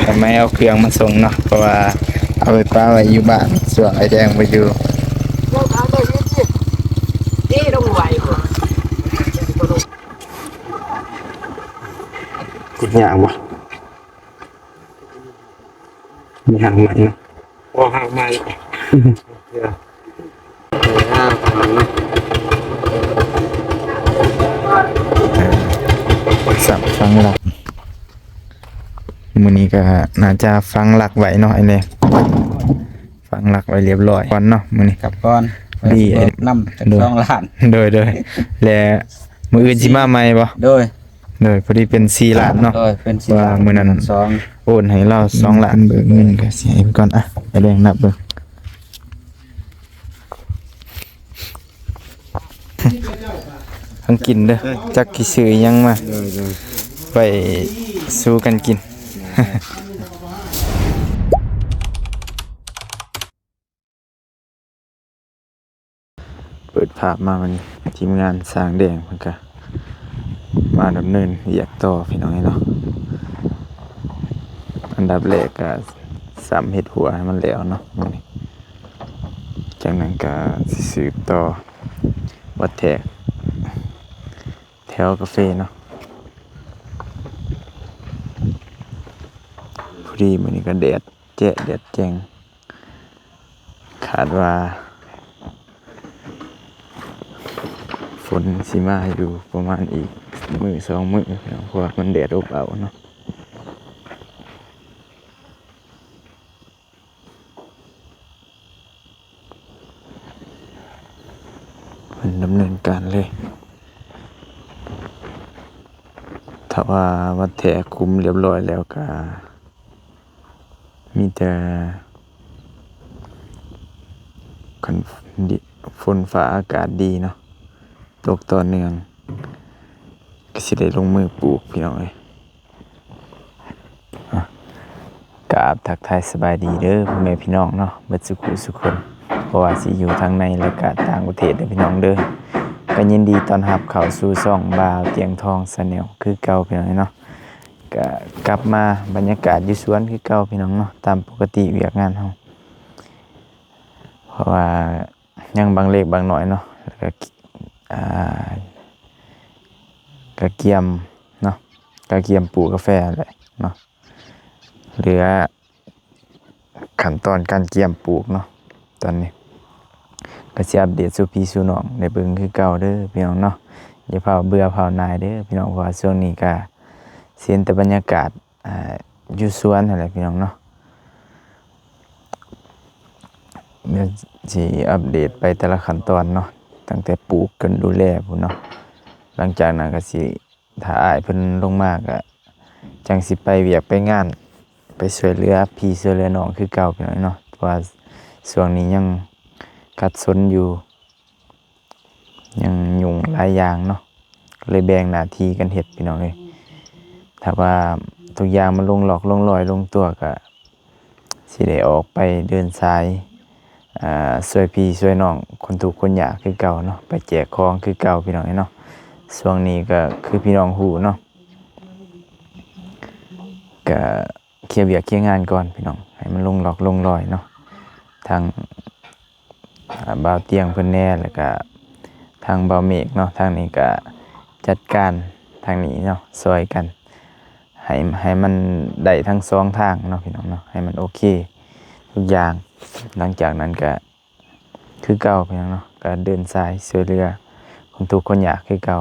ກໍໄມ່ເອົາເຄື່ອງມາສົ່ງເນາະ ເພາະວ່າເອົາໄປປະໄວ້ຢູ່ບ້ານ ຊ່ວງອ້າຍແດງບໍ່ຢູ່. ຂຸດຍາກບໍ່? ມີຫາກໄມ້ເນາະ. ບໍ່ ຫາກໄມ້. ເອີ ສັບຝັງຫຼັກ ມື້ນີ້ກໍໜ້າຈະຝັງຫຼັກໄວ້ເນາະ ອັນນີ້ຝັງຫຼັກໄວ້ລຽບລ້ອຍກ່ອນເນາະ ມື້ນີ້ກັບກ່ອນ ດີ ນຳຈັກສອງລ້ານ. ໂດຍ ໂດຍ ແລະ ມື້ອື່ນຊິມາໃໝ່ບໍ່? ໂດຍ ໂດຍ ພໍດີເປັນສີ່ລ້ານເນາະ. ໂດຍ ເປັນສີ່ລ້ານ ມື້ນັ້ນສອງ ໂອນໃຫ້ລາວສອງລ້ານ. ເບີກເງິນກໍຊິໃຫ້ເພິ່ນກ່ອນ ອ່ະ ໄປແບ່ງນັບເບິ່ງ. ທັງກິນເດີ ຈັກຊິຊື້ອີ່ຫຍັງມາ ໂດຍ ໂດຍ ໄວ້ສູ່ກັນກິນ. ເປີດພາບມາ ມັນທີມງານຊ່າງແດງເພິ່ນກະມາດຳເນີນວຽກຕໍ່ ພີ່ນ້ອງເອີຍເນາະ. ອັນດັບແລກກະສ້ຳເຮັດຫົວໃຫ້ມັນແລ້ວເນາະ ຈາກນັ້ນກະຊິສືບຕໍ່ວັດແທກແຖວກາເຟເນາະ. ພໍດີມື້ນີ້ກະແດດແຈະແດດແຈ້ງ ຄາດວ່າຝົນຊິມາຢູ່ປະມານອີກມື້ສອງມື້ເນາະ ເພາະວ່າມັນແດດອົບເອົາເນາະ. ເພິ່ນດຳເນີນການເລີຍ ຖ້າວ່າວັດແທກຄຸມລຽບລ້ອຍແລ້ວກະ ມີແຕ່ຄັນຝົນຟ້າອາກາດດີເນາະ ຕົກຕໍ່ເນື່ອງ ກໍຊິໄດ້ລົງມືປູກ ພີ່ນ້ອງເອີຍ. ກາບທັກທາຍສະບາຍດີເດີພໍ່ແມ່ພີ່ນ້ອງເນາະ ເບິດສຸຂູສຸຄົນ ບໍ່ວ່າຊິຢູ່ທາງໃນ ແລະກະຕ່າງປະເທດເດີພີ່ນ້ອງເດີ. ກໍຍິນດີຕ້ອນຮັບເຂົ້າສູ່ຊ່ອງບ່າວຕຽງທອງ Channel ຄືເກົ່າ ພີ່ນ້ອງເນາະ. ກະກັບມາບັນຍາກາດຢູ່ສວນຄືເກົ່າ ພີ່ນ້ອງເນາະ ຕາມປົກກະຕິວຽກງານເຮົາ ເພາະວ່າຍັງບາງເລັກບາງໜ້ອຍເນາະ ແລ້ວກະ ອ່າ ກະກຽມເນາະ ກະກຽມປູກກາແຟແຫຼະເນາະ ເຫຼືອຂັ້ນຕອນການກຽມປູກເນາະ. ຕອນນີ້ກໍຊິອັບເດດສູ່ພີ່ສູ່ນ້ອງໄດ້ເບິ່ງຄືເກົ່າເດີພີ່ນ້ອງເນາະ. ຢ່າຟ້າວເບື່ອຟ້າວໜ່າຍເດີພີ່ນ້ອງ ເພາະວ່າຊ່ວງນີ້ກໍຊິເຫັນແຕ່ບັນຍາກາດ ອ່າ ຢູ່ສວນຫັ້ນແຫຼະພີ່ນ້ອງເນາະ. ດຽວຊິອັບເດດໄປແຕ່ລະຂັ້ນຕອນເນາະ ຕັ້ງແຕ່ປູກຈົນດູແລພຸ້ນເນາະ. ຫຼັງຈາກນັ້ນກໍຊິ ຖ້າອ້າຍເພິ່ນລົງມາກະຈັ່ງຊິໄປວຽກໄປງານ ໄປຊ່ວຍເຫຼືອພີ່ຊ່ວຍເຫຼືອນ້ອງຄືເກົ່າ ພີ່ນ້ອງເນາະ. ເພາະວ່າຊ່ວງນີ້ຍັງຂັດສົນຢູ່ ຍັງຫຍຸ້ງຫຼາຍຢ່າງເນາະ ເລີຍແບ່ງໜ້າທີ່ກັນເຮັດ ພີ່ນ້ອງເອີຍ. ຖ້າວ່າທຸກຢ່າງມັນລົງລັອກລົງລອຍລົງຕົວ ກະ ຊິໄດ້ອອກໄປເດີນສາຍ ອ່າ ຊ່ວຍພີ່ຊ່ວຍນ້ອງຄົນທຸກຄົນຍາກຄືເກົ່າເນາະ ໄປແຈກຂອງຄືເກົ່າ ພີ່ນ້ອງເອີຍເນາະ. ຊ່ວງນີ້ກໍຄືພີ່ນ້ອງຮູ້ເນາະ ກະເຄຍວຽກເຄຍງານກ່ອນພີ່ນ້ອງ ໃຫ້ມັນລົງລັອກລົງລອຍເນາະ. ທັງ ອ່າ ບ່າວຕຽງເພິ່ນແດ່ ແລ້ວກະທາງບ່າວເມກເນາະ ທາງນີ້ກະຈັດການທາງນີ້ເນາະ ຊ່ອຍກັນ ໃຫ້ ໃຫ້ມັນໄດ້ທັງສອງທາງເນາະ ພີ່ນ້ອງເນາະ ໃຫ້ມັນໂອເຄທຸກຢ່າງ. ຫຼັງຈາກນັ້ນກະຄືເກົ່າ ພີ່ນ້ອງເນາະ ກະເດີນສາຍຊ່ວຍເຫຼືອຄົນທຸກຄົນຍາກຄືເກົ່າ.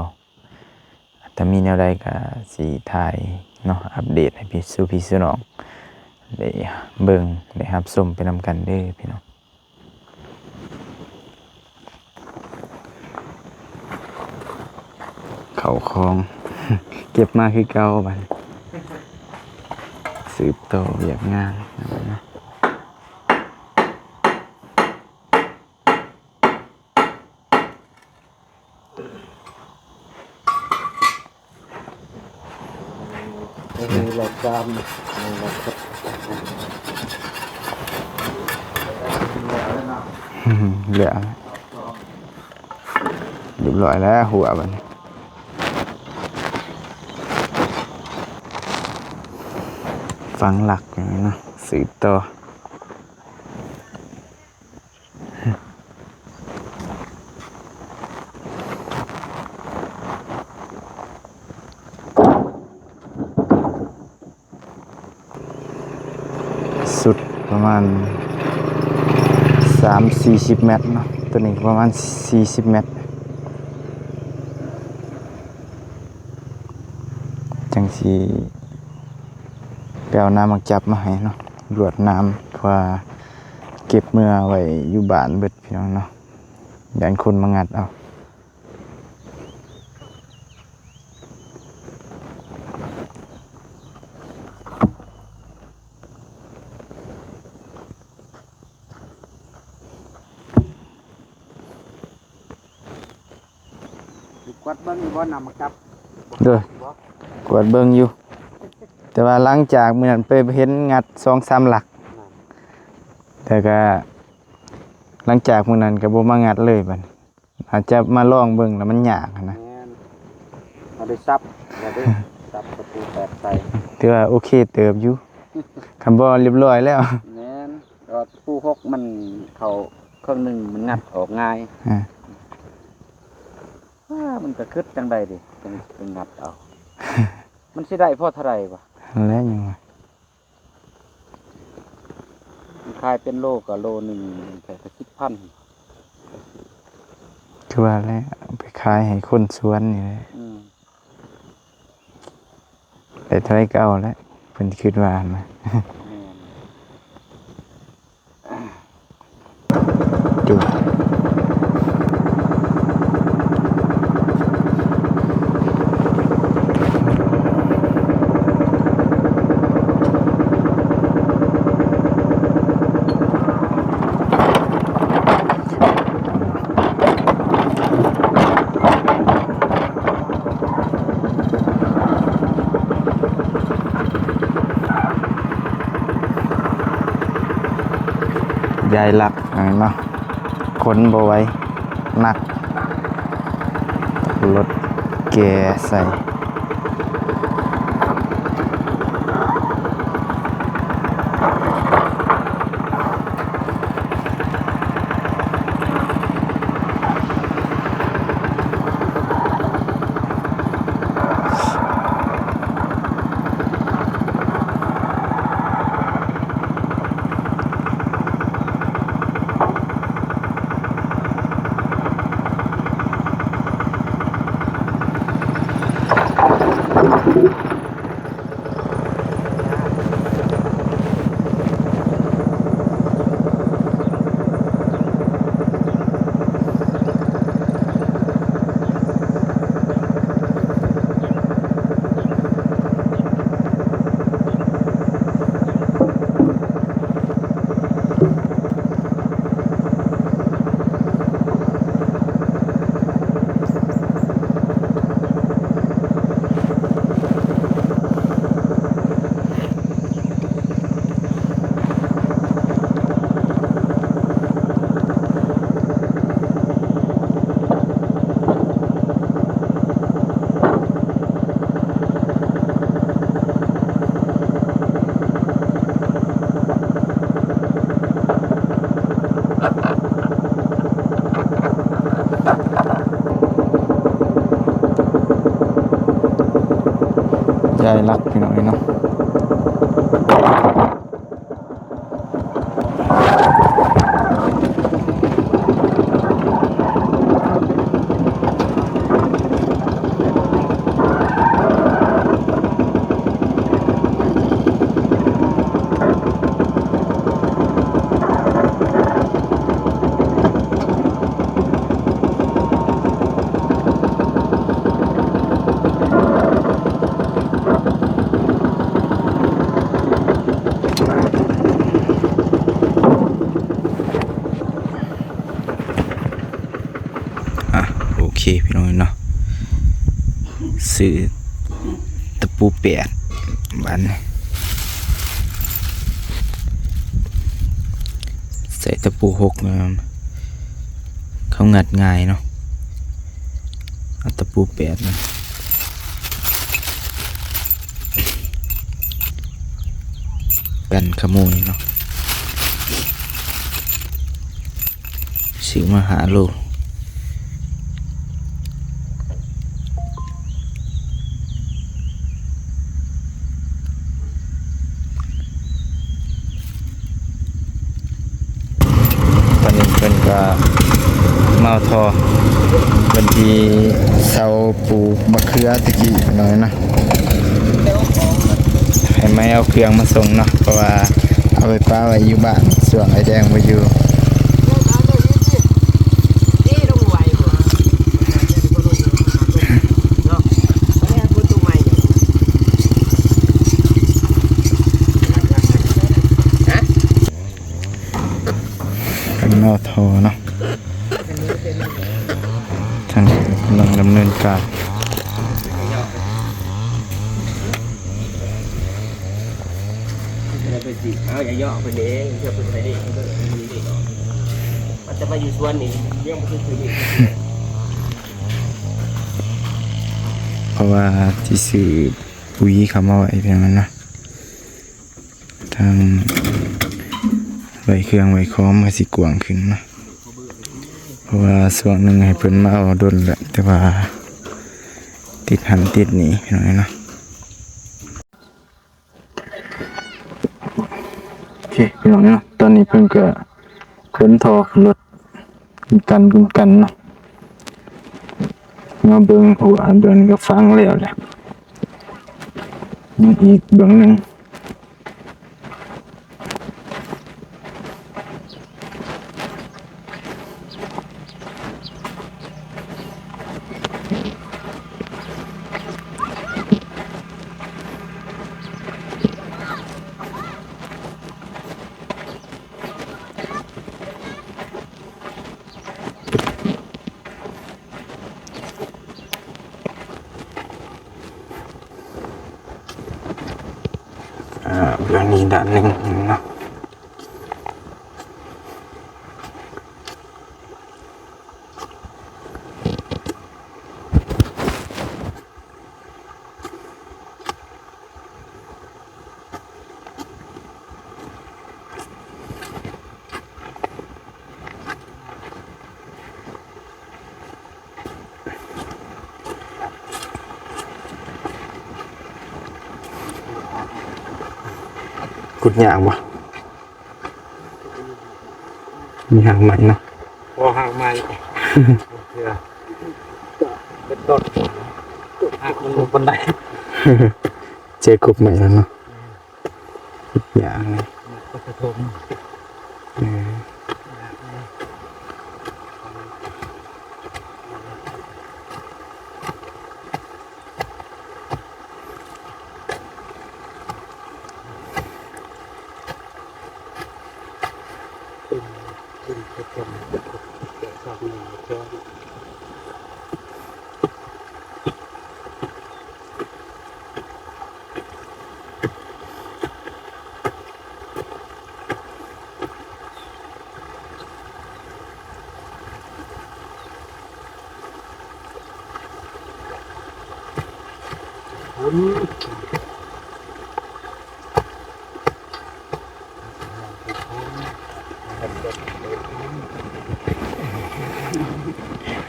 ຖ້າມີແນວໃດກະຊິຖ່າຍເນາະ ອັບເດດໃຫ້ພີ່ສູ່ພີ່ສູ່ນ້ອງໄດ້ເບິ່ງໄດ້ຮັບຊົມໄປນຳກັນເດີພີ່ນ້ອງ. ເຂົ້າຂອງເກັບມາຄືເກົ່າ ບາດນີ້ສືບຕໍ່ວຽກງານເນາະ. ເຫຼືອ ຮຽບຮ້ອຍແລ້ວຫົວບັດນີ້. ຝັງຫຼັກເນາະ ສືບຕໍ່. ສຸດປະມານສາມສີ່ສິບແມັດເນາະ, ໂຕນີ້ປະມານສີ່ສິບແມັດ ຈັ່ງຊິໄປເອົານ້ຳໝາກຈັບມາໃຫ້ເນາະ, ລວດນ້ຳ ເພາະວ່າເກັບເມືອໄວ້ຢູ່ບ້ານເບິດພີ່ນ້ອງເນາະ, ຢ້ານຄົນມາງັດເອົາ. ໄປກວດເບິ່ງຢູ່ບໍ່ ນ້ຳໝາກຈັບ? ໂດຍ ບໍ່ ກວດເບິ່ງຢູ່, ແຕ່ວ່າຫຼັງຈາກມື້ນັ້ນໄປເຫັນງັດສອງສາມຫຼັກ ແລ້ວກະຫຼັງຈາກມື້ນັ້ນກະບໍ່ມາງັດເລີຍບັດນີ້. ອາດຈະມາລອງເບິ່ງແລ້ວມັນຍາກຫັ້ນນະ. ແມ່ນ ເຮົາໄດ້ສັບແລ້ວເດ້ ສັບຕະປູແປດໃສ່ ຖືວ່າໂອເຄເຕີບຢູ່ ຄັນບໍ່ລຽບລ້ອຍແລ້ວ. ແມ່ນ ແຕ່ວ່າຕະປູຫົກມັນເຂົ້າເຄິ່ງໜຶ່ງ ມັນງັດອອກງ່າຍ. ອາ ອາ ມັນກະຄຶດຈັ່ງໃດເດ ຈັ່ງໄປງັດເອົາ ມັນຊິໄດ້ພໍເທົ່າໃດວະ? ຫັ້ນແຫຼະຍັງວ່າ ຂາຍເປັນໂລກະໂລໜຶ່ງແປດສິບພັນ ຄືວ່າແຫຼະ ໄປຂາຍໃຫ້ຄົນສວນນີ້ແຫຼະ. ອືມ ໄດ້ເທົ່າໃດກະເອົາແຫຼະ ເພິ່ນຄິດວ່າຫັ້ນນະ. ແມ່ນ. ຍ້າຍຫຼັກ ເຫັນບໍ່ ຂົນບໍ່ໄຫວ ໜັກ ລົດແກ່ໃສ່. ຍ້າຍຫຼັກພີ່ນ້ອງເອີຍເນາະ. ອ່ະ ໂອເຄພີ່ນ້ອງເນາະ ຊື້ຕະປູແປດ ບາດນີ້ໃສ່ຕະປູຫົກ ເຂົາງັດງ່າຍເນາະ ເອົາຕະປູແປດມາ. ກັນຂະໂມຍເນາະ ຊື້ມາຫ້າໂລ. ຕອນນີ້ເພິ່ນກໍມາເອົາທໍ່ ເພິ່ນທີ່ເຊົາປູກບັກເຂືອຕະກີ້ ພີ່ນ້ອງເນາະ. ໃຫ້ໄມເອົາເຄື່ອງມາສົ່ງເນາະ ເພາະວ່າເອົາໄປປະໄວ້ຢູ່ບ້ານ ຊ່ວງອ້າຍແດງບໍ່ຢູ່. ເປັນໝໍ້ທໍ່ເນາະ ທາງກຳລັງດຳເນີນການ. ເອົາຢ່າເຍາະເພິ່ນເດ້ ເພື່ອເພິ່ນໄປເດ້ ເພິ່ນໄປເດ້ ມັນຈະມາຢູ່ສວນນີ້ ຍັງບໍ່ຖືກຄືນີ້ ເພາະວ່າຊິຊື້ປຸ໋ຍເຂົ້າມາໄວ້ ເປັນຫຍັງນັ້ນນະ. ທາງໄວ້ເຄື່ອງໄວ້ຂອງມັນກໍຊິກວ້າງຂຶ້ນເນາະ ເພາະວ່າຊ່ວງໜຶ່ງໃຫ້ເພິ່ນມາເອົາດົນແລ້ວ ແຕ່ວ່າຕິດຫັ້ນຕິດນີ້ ພີ່ນ້ອງເນາະ. ໂອເຄ ພີ່ນ້ອງເນາະ ຕອນນີ້ເພິ່ນກໍ ຂົນທໍ່ຂຶ້ນລົດ ກັນກັນເນາະ ມາເບິ່ງ ເພາະວ່າເບື້ອງນີ້ກໍຝັງແລ້ວແຫຼະ ຍັງອີກເບື້ອງໜຶ່ງ. ອ່າ ເບື້ອງນີ້ດ້ານໜຶ່ງເນາະ. ຂຸດຍາກບໍ່? ມີຮາກໄມ້ເນາະ. ບໍ່ຮາກໄມ້ ເປັນຕົ້ນ ຮາກມັນບໍ່ປານໃດ ເຈກົບໄມ້ແລ້ວເນາະ. ຢ່າງນີ້ ເອີ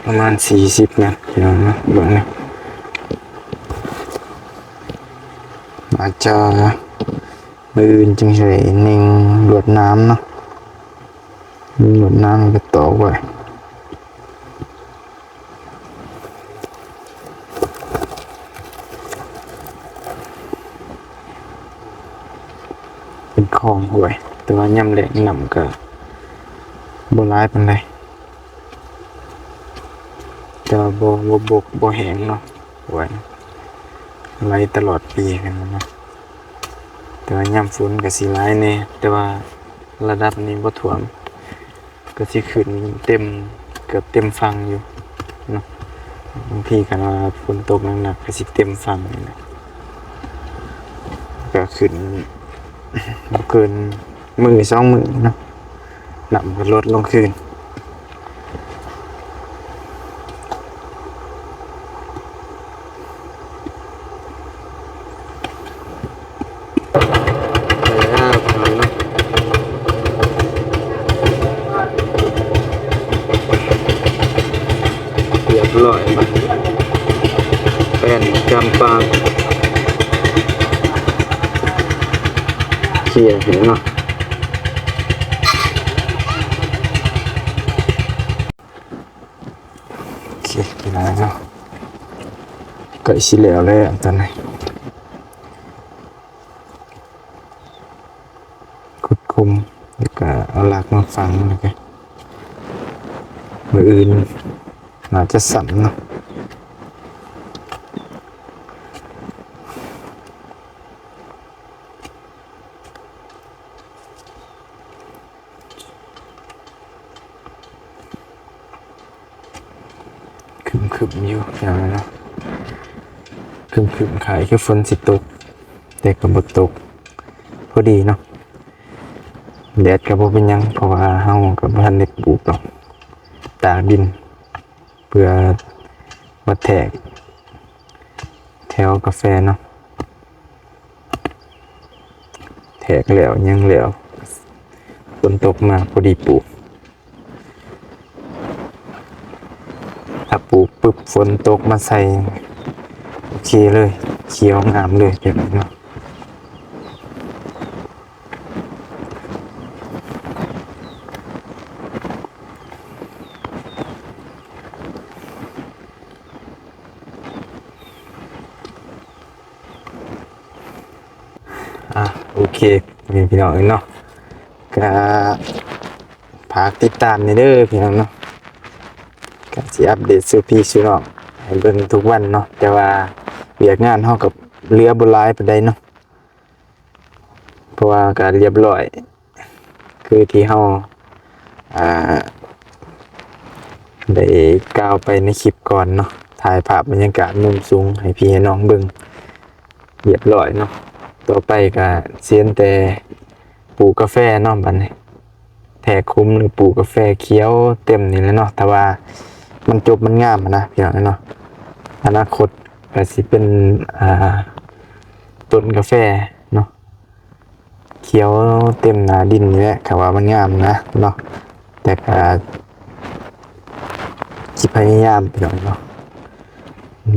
ປະມານສີ່ສິບແມັດ ພີ່ນ້ອງເນາະ ເບິ່ງນະ ອາດຈະ ມື້ອື່ນຈຶ່ງຊິໄດ້ເນັ່ງລວດໜາມເນາະ ເນັ່ງລວດໜາມແລ້ວກໍຕອກໄວ້ ເປັນຄອງຫ້ວຍ ແຕ່ວ່າຍາມແລ້ງນ້ຳກໍບໍ່ຫຼາຍປານໃດ ແຕ່ວ່າບໍ່ ບໍ່ບົກ ບໍ່ແຫ້ງເນາະ ຫ້ວຍໄຫຼຕະຫຼອດປີແມ່ນບໍ່ເນາະ. ແຕ່ວ່າຍາມຝົນກໍຊິຫຼາຍແດ່ ແຕ່ວ່າລະດັບນີ້ບໍ່ຖ້ວມ ກໍຊິຂຶ້ນເຕັມ ເກືອບເຕັມຝັ່ງຢູ່ເນາະ ບາງທີຄັນວ່າຝົນຕົກໜັກໆ ກໍຊິເຕັມຝັ່ງນີ້ແຫຼະ ກໍຂຶ້ນບໍ່ເກີນມື້ສອງມື້ເນາະ ນ້ຳກໍລົດລົງຄືນ. ໄປແລ້ວພີ່ນ້ອງ ເຄເນາະ ໂອເຄ ພີ່ນ້ອງເນາະ ໃກ້ຊິແລ້ວແລ້ວຕອນນີ້ ຂຸດຂຸມ ແລ້ວກະເອົາລາກມາຝັງ ແລ້ວກະມື້ອື່ນໜ້າຈະສ້ຳເນາະ. ຄຶມໆຢູ່ ພີ່ນ້ອງເນາະ ຄຶມໆ ຄ້າຍຄືຝົນຊິຕົກ ແຕ່ກໍບໍ່ຕົກ ພໍດີເນາະ ແດດກໍບໍ່ເປັນຫຍັງ ເພາະວ່າເຮົາກໍບໍ່ທັນໄດ້ປູກດອກ ຕາກດິນ ເພື່ອມາແທກແຖວກາແຟເນາະ ແທກແລ້ວຫຍັງແລ້ວ ຝົນຕົກມາພໍດີປູກ ຖ້າປູກປຶບຝົນຕົກມາໃສ່ ໂອເຄເລີຍ ຂຽວງາມເລີຍ ແບບນີ້ເນາະ. ອ່າ ໂອເຄ ນີ້ພີ່ນ້ອງເອີຍເນາະ ກະຝາກຕິດຕາມແດ່ເດີພີ່ນ້ອງເນາະ ກະຊິອັບເດດສູ່ພີ່ສູ່ນ້ອງໃຫ້ເບິ່ງທຸກວັນເນາະ ແຕ່ວ່າວຽກງານເຮົາກໍເຫຼືອບໍ່ຫຼາຍປານໃດເນາະ ເພາະວ່າກໍລຽບຮ້ອຍ ຄືທີ່ເຮົາ ອ່າ ໄດ້ກ່າວໄປໃນຄລິບກ່ອນເນາະ ຖ່າຍພາບບັນຍາກາດມຸມສູງໃຫ້ພີ່ໃຫ້ນ້ອງເບິ່ງລຽບຮ້ອຍເນາະ ຕໍ່ໄປກໍຊິເຫັນແຕ່ປູກກາແຟເນາະ ບັດນີ້ແທກຂຸມ ຫຼື ປູກກາແຟຂຽວເຕັມນີ້ແຫຼະເນາະ ຖ້າວ່າມັນຈົບມັນງາມຫັ້ນນະ ພີ່ນ້ອງເນາະ ອະນາຄົດກໍຊິເປັນ ອ່າ ຕົ້ນກາແຟເນາະ ຂຽວເຕັມໜ້າດິນນີ້ແຫຼະ ຖ້າວ່າມັນງາມນະເນາະ ແຕ່ກະຊິພະຍາຍາມ ພີ່ນ້ອງເນາະ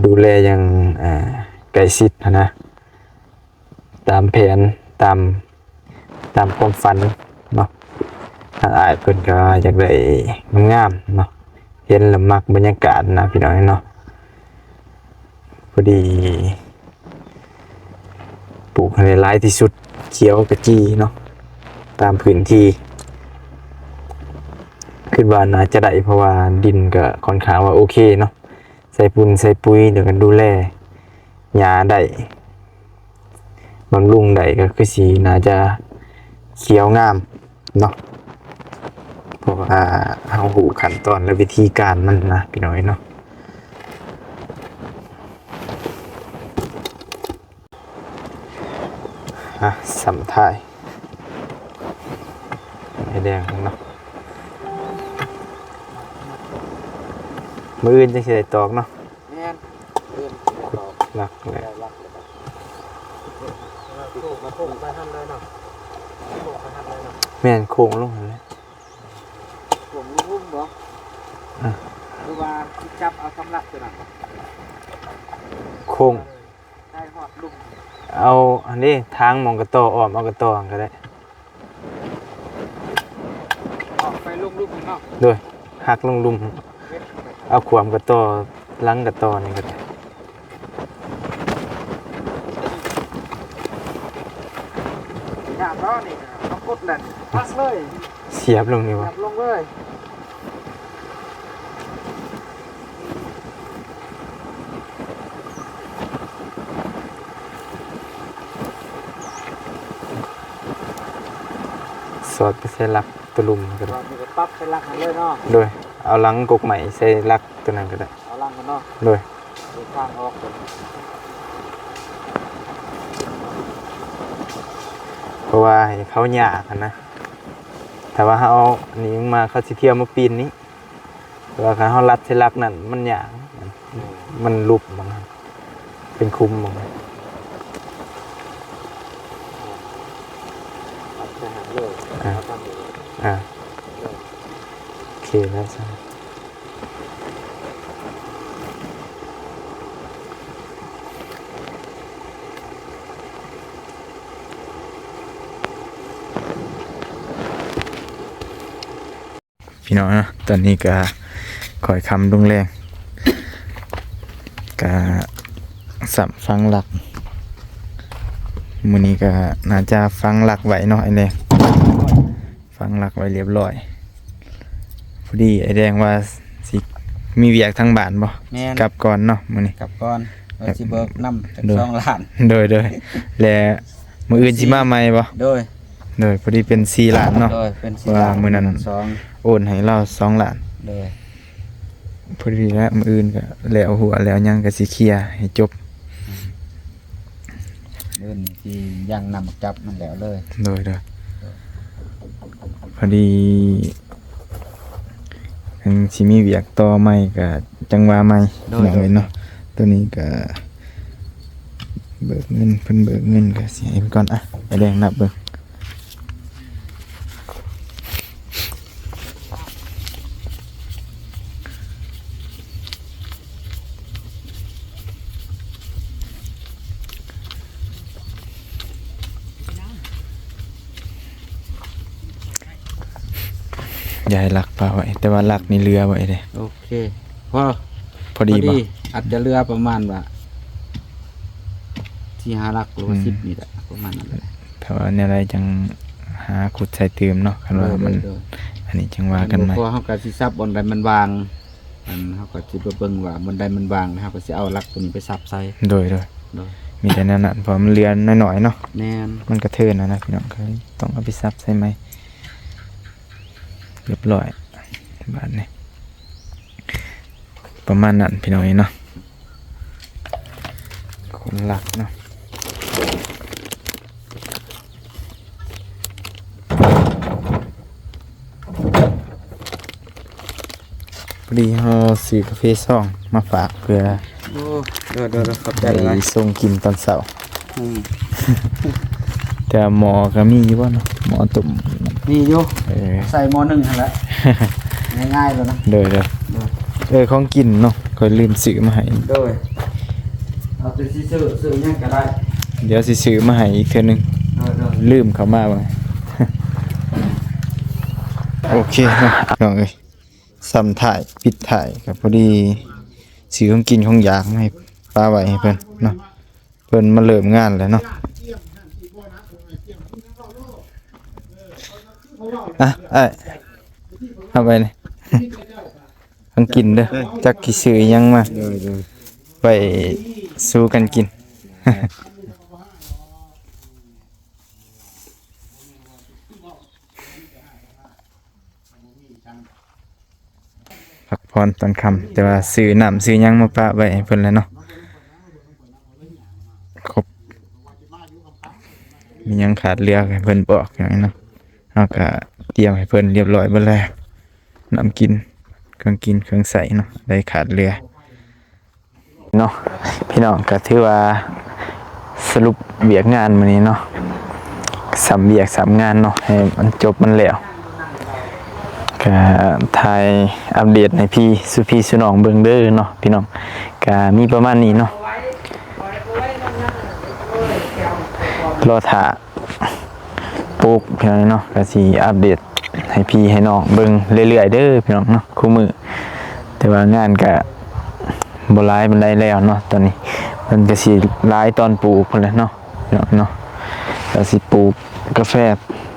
ດູແລຢ່າງ ເອີ ໃກ້ຊິດຫັ້ນນະ ຕາມແຜນ ຕາມ ຕາມຄວາມຝັນເນາະ ທາງອ້າຍເພິ່ນກໍຢາກໄດ້ງາມໆເນາະ ເຫັນແລ້ວມັກບັນຍາກາດນະ ພີ່ນ້ອງເນາະ ພໍດີ ປູກໃຫ້ໄດ້ຫຼາຍທີ່ສຸດ ຂຽວຂະຈີເນາະ ຕາມພື້ນທີ່ ຄິດວ່າໜ້າຈະໄດ້ ເພາະວ່າດິນກໍຄ່ອນຂ້າງວ່າໂອເຄເນາະ ໃສ່ຝຸ່ນໃສ່ປຸ໋ຍ ແລ້ວກໍດູແລຫຍ້າໄດ້ ບຳລຸງໄດ້ ກໍຄືຊິໜ້າຈະຂຽວງາມເນາະ ເພາະວ່າເຮົາຮູ້ຂັ້ນຕອນ ແລະ ວິທີການມັນນະ ພີ່ນ້ອງເນາະ. ອ່ະ ສ່ຳທ້າຍໃບແດງເນາະ ມື້ອື່ນຈັ່ງຊິໄດ້ຕອກເນາະ. ແມ່ນ ເດີນ ຂຸດຫຼັກແຫຼະ ໄດ້ຫຼັກແລ້ວກໍໂຄ້ງ ໂຄ້ງໄປຫັ້ນເລີຍເນາະ ໂຄ້ງໄປຫັ້ນເລີຍເນາະ. ແມ່ນ ໂຄ້ງລົງຫັ້ນແຫຼະ ໂຄ້ງລົງລຸ່ມບໍ່? ອາ ຫຼືວ່າຊິຈັບເອົາສຳລັບຕົວນັ້ນບໍ່? ໂຄ້ງ ໄດ້ຮອດລຸ່ມ ເອົາອັນນີ້ ທາງໝ່ອງກະຕໍ້ ອ້ອມເອົາກະຕໍ້ຫັ້ນກໍໄດ້. ອອກໄປລົງລຸ່ມເນາະ ໂດຍ ຫັກລົງລຸ່ມ ເຮັດ ເອົາຂວາມກະຕໍ້ ຫຼັງກະຕໍ້ນີ້ກໍໄດ້. ຍາກເນາະ ນີ້ເອົາກົດແລ້ວ ປັກເລີຍ ສຽບລົງນີ້ຫວາ ສຽບລົງເລີຍ. ສອດໄປໃສ່ຫຼັກຕົວລຸ່ມກໍໄດ້ ສອດນີ້ກໍປັບໃສ່ຫຼັກຫັ້ນເລີຍເນາະ ໂດຍ ເອົາຫຼັງກົກໄມ້ໃສ່ຫຼັກຕົວນັ້ນກໍໄດ້ ເອົາຫຼັງມັນເນາະ ໂດຍ ເປັນທາງອອກ ເພາະວ່າໃຫ້ເຂົາຍາກຫັ້ນນະ ຖ້າວ່າເຮົາເອົາອັນນີ້ມາ ເຂົາຊິທຽວມາປີນນີ້ ແຕ່ວ່າຄັນເຮົາລັດໃສ່ຫຼັກນັ້ນມັນຍາກ ມັນຫຼຸບ ມັນເປັນຂຸມ ມັນ ລັດໃສ່ຫັນເລີຍ ອ່າ ເອົາຕາມນີ້ ອ່າ ໂອເຄແລ້ວຊັ້ນ. ພີ່ນ້ອງເນາະ ຕອນນີ້ກະຄ່ອຍຄ່ຳລົງແລງ ກະສ່ຳຝັງຫຼັກ ມື້ນີ້ກະໜ້າຈະຝັງຫຼັກໄວ້ເນາະ ອ້າຍແດງ ຝັງຫຼັກໄວ້ລຽບລ້ອຍ. ພໍດີອ້າຍແດງວ່າຊິມີວຽກທາງບ້ານບໍ່? ແມ່ນ ກັບກ່ອນເນາະມື້ນີ້ ກັບກ່ອນ ວ່າຊິເບີກນຳຈັກ ໂດຍ ສອງລ້ານ ໂດຍໆ ແລະມື້ອື່ນຊິມາໃໝ່ບໍ່? ໂດຍ ໂດຍ ພໍດີເປັນສີ່ລ້ານເນາະ ໂດຍ ເປັນສີ່ລ້ານ ເພາະວ່າມື້ນັ້ນ ສອງ ໂອນໃຫ້ລາວສອງລ້ານ ໂດຍ ພໍດີແລ້ວ ມື້ອື່ນກະແລ້ວຫົວແລ້ວຫຍັງກະຊິເຄຍໃຫ້ຈົບ ອືມ ມື້ອື່ນຊິຍ່າງນຳຈັບມັນແລ້ວເລີຍ ໂດຍໆ ໂດຍ ພໍດີ ຍັງຊິມີວຽກຕໍ່ໃໝ່ກະຈັ່ງວ່າໃໝ່ ໂດຍ ພີ່ນ້ອງເອີຍເນາະ ໂດຍ ໂຕນີ້ກະເບີກເງິນ ເພິ່ນເບີກເງິນກະຊິໃຫ້ເພິ່ນກ່ອນ ອ່ະ ອ້າຍແດງນັບເບິ່ງ ຢ່າໃຫ້ຫຼັກປະໄວ້ ແຕ່ວ່າຫຼັກນີ້ເຫຼືອໄວ້ເດ້ ໂອເຄ ພໍ ພໍດີບໍ່? ອາດຈະເຫຼືອປະມານວ່າ ສີ່ຫ້າຫຼັກ ຫຼືວ່າ ອືມ ສິບນີ້ແຫຼະ ປະມານນັ້ນແຫຼະ ຖ້າວ່າແນວໃດຈັ່ງຫາຂຸດໃສ່ຕື່ມເນາະ ຄັນວ່າມັນ ໂດຍ ໂດຍ ອັນນີ້ຈັ່ງວ່າກັນໃໝ່ ເພາະເຮົາກະຊິສັບບ່ອນໃດມັນວ່າງ ອັນ ເຮົາກໍຊິໄປເບິ່ງວ່າບ່ອນໃດມັນວ່າງ ແລ້ວເຮົາກໍຊິເອົາຫຼັກໂຕນີ້ໄປສັບໃສ່ ໂດຍ ໂດຍ ໂດຍ ມີແຕ່ແນວນັ້ນ ເພາະມັນເຫຼືອໜ້ອຍໆເນາະ ແມ່ນ ມັນກະເທີນຫັ້ນນະ ພີ່ນ້ອງ ກໍເລີຍຕ້ອງເອົາໄປສັບໃສ່ໃໝ່ ລຽບລ້ອຍ ບາດນີ້ ປະມານນັ້ນ ພີ່ນ້ອງເອີຍເນາະ ຄົນຫຼັກເນາະ. ພໍດີເຮົາຊື້ກາເຟຊອງມາຝາກເພື່ອ ໂອ້ ໂດຍໆໆ ຂອບໃຈຫຼາຍ ໄປຊົງກິນຕອນເຊົ້າ ອືມ ແຕ່ໝໍ້ກໍມີຢູ່ບໍ່ເນາະ? ໝໍ້ຕົ້ມ ມີຢູ່ ເອີ ໃສ່ໝໍ້ໜຶ່ງຫັ້ນແຫຼະ ງ່າຍໆແລ້ວນະ ໂດຍໆ ໂດຍ ເອີ ຂອງກິນເນາະ ຂ້ອຍລືມຊື້ມາໃຫ້ ໂດຍ ເອົາແຕ່ຊິຊື້ ຊື້ຫຍັງກໍໄດ້ ດຽວຊິຊື້ມາໃຫ້ອີກເທື່ອໜຶ່ງ ໂດຍໆ ລືມເຂົ້າມາວ່າ ໂອເຄເນາະ ພີ່ນ້ອງເອີຍ ສ່ຳທ້າຍ ປິດທ້າຍກໍພໍດີ ຊື້ຂອງກິນຂອງຢາກມາໃຫ້ ປະໄວ້ໃຫ້ເພິ່ນເນາະ ເພິ່ນມາເລີ່ມງານແລ້ວເນາະ ອ່ະ ອ້າຍ ເອົາໄປນີ້ ຂອງກິນເດີ ເອີ ຈັກຊິຊື້ອີ່ຫຍັງມາ ໂດຍໆ ໄປສູ່ກັນກິນ ພັກຜ່ອນຕອນຄ່ຳ ແຕ່ວ່າຊື້ນ້ຳຊື້ຫຍັງມາປະໄວ້ໃຫ້ເພິ່ນແລ້ວເນາະ ຄົບ ມີຫຍັງຂາດເຫຼືອໃຫ້ເພິ່ນບອກຫຍັງເນາະ ເຮົາກະຕຽມໃຫ້ເພິ່ນລຽບລ້ອຍເບິດແລ້ວ ນ້ຳກິນ ເຄື່ອງກິນເຄື່ອງໃຊ້ເນາະ ໄດ້ຂາດເຫຼືອ ເນາະ ພີ່ນ້ອງ ກໍຖືວ່າສະຫຼຸບວຽກງານມື້ນີ້ເນາະ ສ່ຳວຽກສ່ຳງານເນາະ ໃຫ້ມັນຈົບມັນແລ້ວ ກໍຖ່າຍອັບເດດໃຫ້ພີ່ສູ່ພີ່ສູ່ນ້ອງເບິ່ງເດີເນາະ ພີ່ນ້ອງ ກໍມີປະມານນີ້ເນາະ ລໍຖ້າ ປູກ ພີ່ນ້ອງເນາະ ກໍຊິອັບເດດໃຫ້ພີ່ໃຫ້ນ້ອງເບິ່ງເລື້ອຍໆເດີພີ່ນ້ອງເນາະ ຄູ່ມື້ ແຕ່ວ່າງານກໍບໍ່ຫຼາຍປານໃດແລ້ວເນາະ ຕອນນີ້ ມັນກໍຊິຫຼາຍຕອນປູກພຸ້ນແຫຼະເນາະ ເນາະ ກໍຊິປູກກາແຟ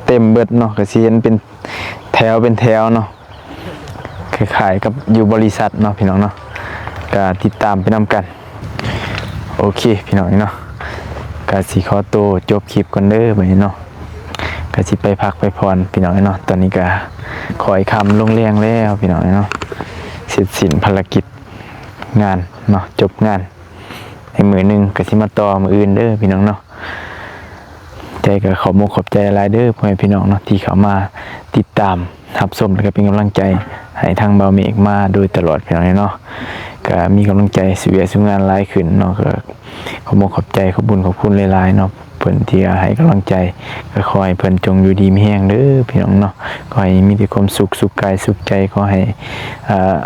ເຕັມເບິດເນາະ ກໍຊິເຫັນເປັນແຖວເປັນແຖວເນາະ ຄ້າຍໆກັບຢູ່ບໍລິສັດເນາະ ພີ່ນ້ອງເນາະ ກໍຕິດຕາມໄປນຳກັນ ໂອເຄ ພີ່ນ້ອງເນາະ ກະຊິຂໍໂຕຈົບຄລິບກ່ອນເດີບາດນີ້ເນາະ ກະຊິໄປພັກໄປຜ່ອນພີ່ນ້ອງເນາະ ຕອນນີ້ກະຄ່ອຍຄ່ຳລົງແລງແລ້ວພີ່ນ້ອງເນາະ ເສັດສິ້ນພາລະກິດງານເນາະ ຈົບງານໃນມື້ໜຶ່ງ ກະຊິມາຕໍ່ມື້ອື່ນເດີພີ່ນ້ອງເນາະ ໃຈກໍຂອບມຸກຂອບໃຈຫຼາຍເດີພໍ່ແມ່ພີ່ນ້ອງເນາະ ທີ່ເຂົ້າມາຕິດຕາມ ຮັບຊົມ ແລະ ກໍເປັນກຳລັງໃຈໃຫ້ທາງບ່າວເມກມາໂດຍຕະຫຼອດ ພີ່ນ້ອງເນາະ ກໍມີກຳລັງໃຈສູ່ວຽກສູ່ງານຫຼາຍຂຶ້ນເນາະ ກໍຂອບມຸກຂອບໃຈ ຂອບບຸນຂອບຄຸນຫຼາຍໆເນາະ ເພິ່ນທີ່ໃຫ້ກຳລັງໃຈ ກໍຂໍໃຫ້ເພິ່ນຈົ່ງຢູ່ດີມີແຮງເດີພີ່ນ້ອງເນາະ ຂໍໃຫ້ມີແຕ່ຄວາມສຸກ ສຸກກາຍສຸກໃຈ ຂໍໃຫ້ ອ່າ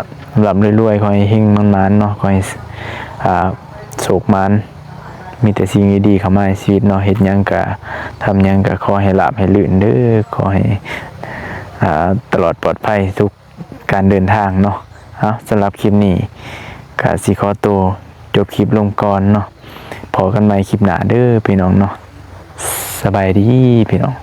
ລ່ຳລວຍ ຂໍໃຫ້ເຮັງໝານໆເນາະ ຂໍໃຫ້ ອ່າ ໂຊກໝານ ມີແຕ່ສິ່ງດີໆເຂົ້າມາໃນຊີວິດເນາະ ເຮັດຫຍັງກະ ທຳຫຍັງກະ ຂໍໃຫ້ລາບໃຫ້ລື່ນເດີ ຂໍໃຫ້ ອ່າ ຕະຫຼອດປອດໄພທຸກ ການເດີນທາງເນາະ. ເອົາ ສຳລັບຄລິບນີ້ກະຊິຂໍໂຕຈົບຄລິບລົງກ່ອນເນາະ. ພໍ້ກັນໃໝ່ຄລິບໜ້າເດີພີ່ນ້ອງເນາະ. ສະບາຍດີພີ່ນ້ອງ.